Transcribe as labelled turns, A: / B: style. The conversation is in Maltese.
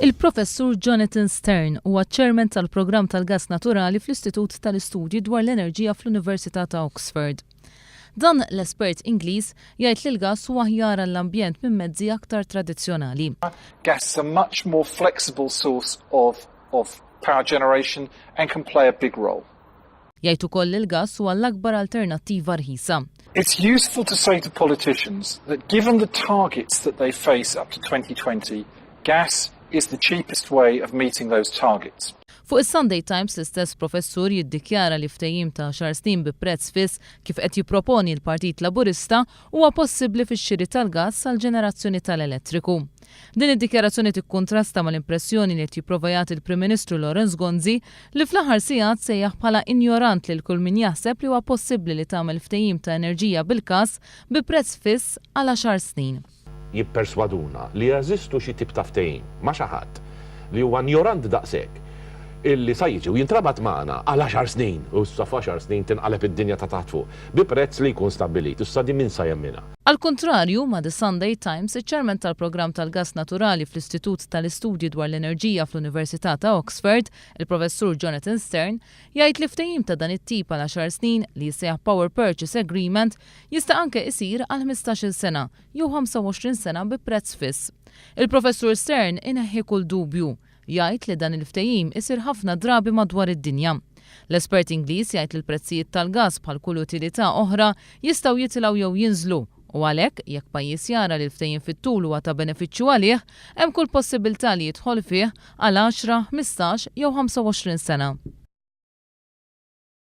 A: Il-Professur Jonathan Stern huwa ċ-Chairman tal-Programm tal-Gass Naturali fl-Istitut tal-Istudji dwar l-Enerġija fl-Università ta' Oxford. Dan l-espert Ingliż jgħid li l-gass huwa aħjar għall-ambjent minn mezzi aktar tradizzjonali.
B: Gas is a much more flexible source of of power generation and can play a big role.
A: Jgħid ukoll li l-gass huwa l-akbar alternattiva rħisa.
B: It's useful to say to politicians that given the targets that they face up to 2020, gas is the cheapest way of meeting those targets.
A: Fuq is-Sunday Times l-istess professur jiddikjara li ftehim ta' għaxar snin bi prezz fiss kif qed jipproponi l-Partit Laburista huwa possibbli fix-xiri tal-gass għall-ġenerazzjoni tal-elettriku. Din id-dikjarazzjoni tikkuntrasta mal-impressjoni li qed jipprova jagħti l-Prim Ministru Lawrence Gonzi li fl-aħħar sigħat sejjaħ bħala injorant lil kull min jaħseb li huwa possibbli li tagħmel ftehim ta' enerġija bil-każ bi prezz fiss għal għaxar snin.
C: Jipperswaduna li jeżistu xi tip ta' ftehim ma' xi ħadd li huwa injorant daqshekk illi sa jiġi u jintrabat magħna għal għaxar snin u issa f'għaxar snin tinqaleb id-dinja ta' taħt fuq bi prezz li jkun stabbilit. Issa din min sa jemminha?
A: Għall-kuntrarju, ma' The Sunday Times, iċ-Chairman tal-Programm tal-Gass Naturali fl-Istitut tal-Istudji dwar l-Enerġija fl-Università ta' Oxford, il-Professur Jonathan Stern, jgħid li ftehim ta' dan it-tip għal għaxar snin, li jissejjaħ Power Purchase Agreement, jista' anke isir għal 15-il sena jew 25 sena bi prezz fiss. Il-Professur Stern ineħħi kull dubju. Jgħid li dan il-ftehim isir ħafna drabi madwar id-dinja. L-espert Ingliż jgħid li l-prezzijiet tal-gass bħal kull utilità oħra jistgħu jitilgħu jew jinżlu u għalhekk jekk pajjiż jara li l-ftehim fit-tul huwa ta' benefiċċju għalih, hemm kull possibilità li jidħol fih għal għaxra, 15 jew 25 sena.